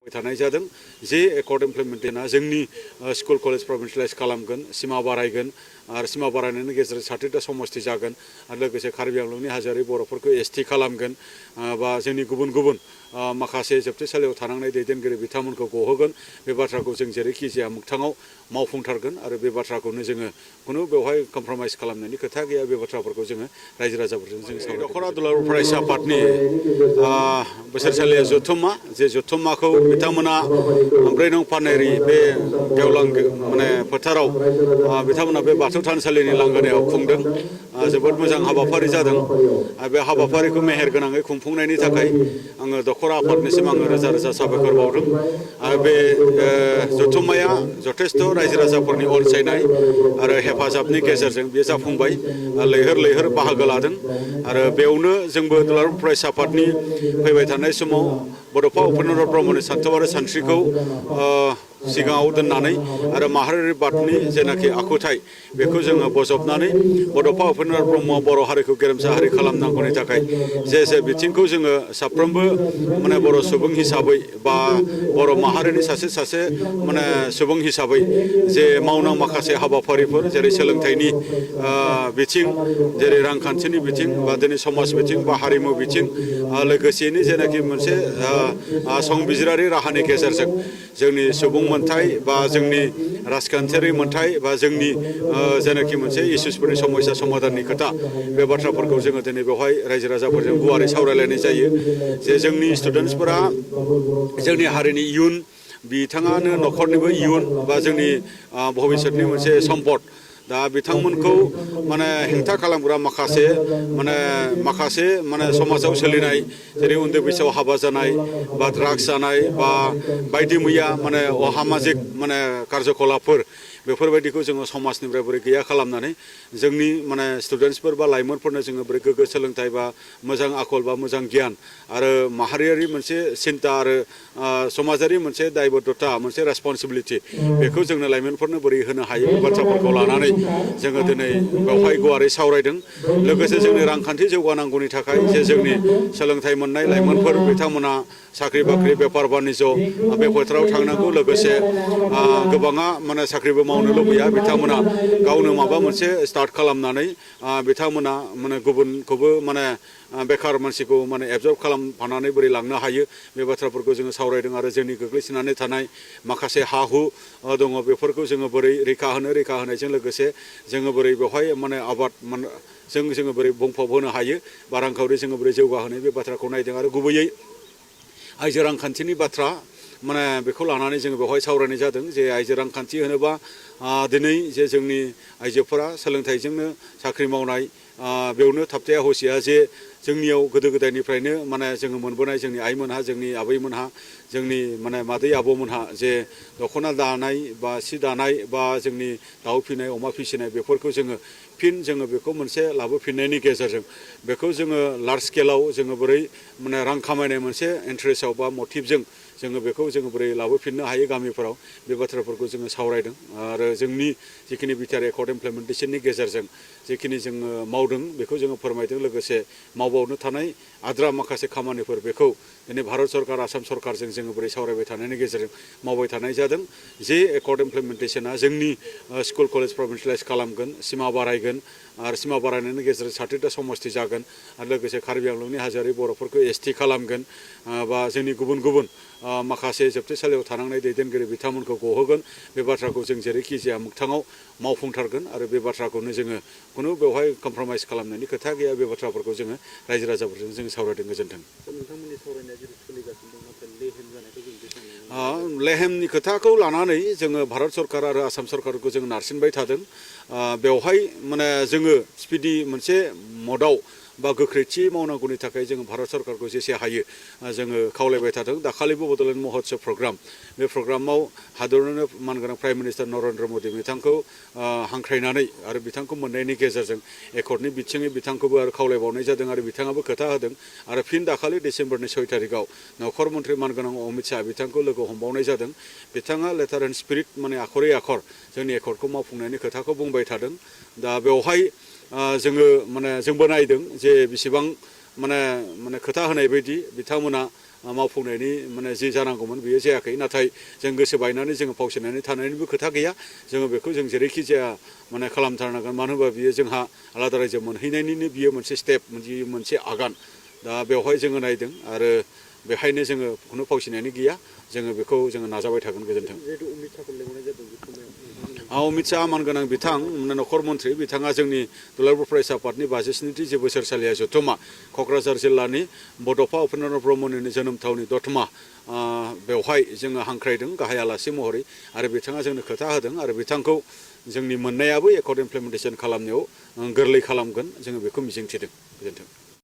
थानाय जादों जे एकर्ड इमप्लिमेन्टेशना जोंनि स्कुल कलेज प्रभिन्सियेलाइज खालामगोन सिमा बारायगोन आरो सिमा बारायनायनि गेजेरजों 60टा समस्ति जागोन आरो लोगोसे कार्बि आंलंनि हाजोआरि बर'फोरखौ एसटि खालामगोन बा जोंनि गुबुन गुबुन माखासे जोबथेसालियाव थानांनाय दैदेनगिरि बिथांमोनखौ गहोगोन बे बाथ्राखौ जों जेरैखि जाया मोगथाङाव मावफुंथारगोन आरो बे बाथ्राखौनो जोङो खुनु बेवहाय कमप्रमाइज खालामनायनि खोथा गैया बे बाथ्राफोरखौ जोङो रायजो राजाफोरजों जों सावरायदों। दख'रा दुलाराय फरायसा आफादनि बोसोरसालिया जथुम्मा जे जथुम्माखौ बिथांमोना 4 नं पानेरि बे गेवलां माने फोथाराव बिथांमोना बे बाथौ थानसालिनि लांगोनायाव खुंदों जोबोद मोजां हाबाफारि जादों बे हाबाफारिखौ मेहेरगोनाङै खुंफुंनायनि थाखाय आङो दख'रा आफादनिसिम आङो रोजा रोजा साबायखर बावदों आरो बे जथुम्माया जथेस्थ' रायजो राजाफोरनि अनसायनाय आरो हेफाजाबनि गेजेरजों बे जाफुंबाय लैहोर लैहोर बाहागो लादों आरो बेयावनो जोंबो दुलाराय फरायसा आफादनि फैबाय थानाय समाव बड'फा उपेन्द्रनाथ ब्रह्मनि सानथौआरि सानस्रिखौ सिगाङाव दोननानै आरो माहारियारि बादनि जेनाखि आखुथाय बेखौ जोङो बजबनानै बड'फा उपेन्द्रनाथ ब्रह्मआ बर' हारिखौ गेरेमसा हारि खालामनांगौनि थाखाय जे बिथिंखौ जोङो साफ्रोमबो माने बर' सुबुं हिसाबै बा बर' माहारिनि सासे माने सुबुं हिसाबै जे मावनां माखासे हाबाफारिफोर जेरै सोलोंथाइनि बिथिं जेरै रांखान्थिनि बिथिं बा दिनै समाज बिथिं बा हारिमु बिथिं लोगोसेयैनो जेनाखि मोनसे संबिजिरारि राहानि गेजेरजों जोंनि सुबुं मोनथाय बा जोंनि राजखान्थियारि मोनथाय बा जोंनि जेनाखि मोनसे इसुसफोरनि समस्या समाधाननि खोथा बे बाथ्राफोरखौ जोङो दिनै बेवहाय रायजो राजाफोरजों गुवारै सावरायलायनाय जायो जे जोंनि स्टुडेन्टसफोरा जोंनि हारिनि इयुन बिथाङानो न'खरनिबो इयुन बा जोंनि भबिष्यतनि मोनसे सम्पद दा बिथांमोनखौ माने हेंथा खालामग्रा माखासे समाजाव सोलिनाय जेरै उन्दै बैसोआव हाबा जानाय बा ड्राग्स जानाय बा बायदि मैया माने असामाजिक माने कार्यकलापफोर बेफोरबायदिखौ जोङो समाजनिफ्राय बोरै गैया खालामनानै जोंनि माने स्टुडेन्टसफोर बा लाइमोनफोरनो जोङो बोरै गोग्गो सोलोंथाइ बा मोजां आखल बा मोजां गियान आरो माहारियारि मोनसे सिन्ता आरो समाजारि मोनसे दायबद्धता मोनसे रेसपन्सिबिलिटि बेखौ जोंनो लाइमोनफोरनो बोरै होनो हायो बे बाथ्राफोरखौ लानानै जोङो दिनै बेवहाय गुवारै सावरायदों लोगोसे जोंनि रांखान्थि जौगानांगौनि थाखाय जे जोंनि सोलोंथाइ मोननाय लाइमोनफोर बिथांमोना साख्रि बाख्रि बेफार बानिज्य बे फोथाराव थांनांगौ लोगोसे गोबाङा माने साख्रिबो मावनो लुबैया बिथांमोना गावनो माबा मोनसे स्टार्ट खालामनानै बिथांमोना माने गुबुनखौबो माने बेखार मानसिखौ माने एबजर्ब खालामफानानै बोरै लांनो हायो बे बाथ्राफोरखौ जोङो सावरायदों आरो जोंनि गोग्लैसोनानै थानाय माखासे हा हु दङ बेफोरखौ जोङो बोरै रैखा होनायजों लोगोसे जोङो बोरै बेवहाय माने आबाद जोङो बोरै बुंफब होनो हायो बा रांखावरि जोङो बोरै जौगाहोनो बे बाथ्राखौ नायदों आरो गुबैयै आइजो रांखान्थिनि बाथ्रा माने बेखौ लानानै जोङो बेवहाय सावरायनाय जादों जे आइजो रांखान्थि होनोबा दिनै जे जोंनि आइजोफोरा सोलोंथाइजोंनो साख्रि मावनाय बेयावनो थाबथाया हसिया जे जोंनियाव गोदो गोदायनिफ्रायनो माने जोङो मोनबोनाय जोंनि आइमोनहा जोंनि आबैमोनहा जोंनि माने मादै आबौमोनहा जे दख'ना दानाय बा सि दानाय बा जोंनि दाउ फिसिनाय अमा फिसिनाय बेफोरखौ जोङो बेखौ मोनसे लाबोफिननायनि गेजेरजों बेखौ जोङो लार्ज स्केलाव जोङो बोरै माने रां खामायनाय मोनसे इन्टारेस्टआव बा मटिभजों जोङो बेखौ बोरै लाबोफिननो हायो गामिफोराव बे बाथ्राफोरखौ जोङो सावरायदों आरो जोंनि जिखिनि बिटिआर एकर्ड इमप्लिमेन्टेशननि गेजेरजों जिखिनि जोङो मावदों बेखौ जोङो फोरमायदों लोगोसे मावबावनो थानाय आद्रा माखासे खामानिफोर बेखौ दिनै भारत सरकार आसाम सरकारजों जोङो बोरै सावरायबाय थानायनि गेजेरजों मावबाय थानाय जादों जे एकर्ड इमप्लिमेन्टेशना जोंनि स्कुल कलेज प्रभिन्सियेलाइज खालामगोन सिमा बारायगोन आरो सिमा बारायनायनि गेजेरजों 60टा समस्ति जागोन आरो लोगोसे कार्बि आंलंनि हाजोआरि बर'फोरखौ एसटि खालामगोन बा जोंनि गुबुन गुबुन माखासे जोबथेसालियाव थानांनाय दैदेनगिरि बिथांमोनखौ गहोगोन बे बाथ्राखौ जों जेरैखि जाया मोगथाङाव मावफुंथारगोन आरो बे बाथ्राखौनो जोङो खुनु बेवहाय कमप्रमाइज खालामनायनि खोथा गैया बे बाथ्राफोरखौ जोङो रायजो राजाफोरजों जों सावरायदों गोजोन्थों। नोंथांमोननि सावरायनाया जेरै सोलिगासिनो दं नाथाय लेहेम जानायखौ जों बे लेहेमनि खोथाखौ लानानै जोङो भारत सरकार आरो आसाम सरकारखौ जों नारसिनबाय थादों बेवहाय माने जोङो स्पिडि मोनसे मदाव बा गोख्रैथि मावनांगौनि थाखाय जोङो भारत सरकारखौ जेसे हायो जोङो खावलायबाय थादों दाखालिबो बड'लेण्ड महत्सब प्रग्राम बे प्रग्रामाव हादरनिनो मानगोनां प्राइम मिनिस्टार नरेन्द्र मदि बिथांखौ हांख्रायनानै आरो बिथांखौ मोननायनि गेजेरजों एकर्डनि बिथिङै बिथांखौबो आरो खावलायबावनाय जादों आरो बिथाङाबो खोथा होदों आरो फिन दाखालि डिसेम्बरनि 6 तारिखआव नखर मन्त्रि मानगोनां अमित शाह बिथांखौ लोगो हमबावनाय जादों बिथाङा लेटार एन्ड स्पिरिट माने आखरै आखर जोंनि एकर्डखौ मावफुंनायनि खोथाखौ बुंबाय थादों दा बेवहाय जोङो माने जोंबो नायदों जे बेसेबां माने खोथा होनाय बायदि बिथांमोना मावफुंनायनि माने जि जानांगौमोन बेयो जायाखै नाथाय जों गोसो बायनानै जोङो फावसायनानै थानायनिबो खोथा गैया जोङो बेखौ जों जेरैखि जाया माने खालामथारनांगोन मानो होनबा बियो जोंहा आलादा रायजो मोनहैनायनिनो बियो मोनसे स्टेप मोनसे आगान दा बेवहाय जोङो नायदों आरो बेहायनो जोङो खुनु फावसायनायनि गैया जोङो बेखौ जोङो नाजाबाय थागोन गोजोन्थों जिहेतु अमित शाहखौ लेंहरनाय जादों बे समाव अमित शाह मानगोनां बिथां नखर मन्थ्रि बिथाङा जोंनि दुलाराय फरायसा आफादनि 52थि जे बोसोरसालिया जथुम्मा क'क्राझार जिल्लानि बड'फा उपेन्द्रनाथ ब्रह्मनि जोनोम थावनि दतमा बेवहाय जोङो हांख्रायदों गाहाय आलासि महरै आरो बिथाङा जोंनो खोथा होदों आरो बिथांखौ जोंनि मोननायाबो एकर्ड इमप्लिमेन्टेसन खालामनायाव गोरलै खालामगोन जोङो बेखौ मिजिंथिदों गोजोन्थों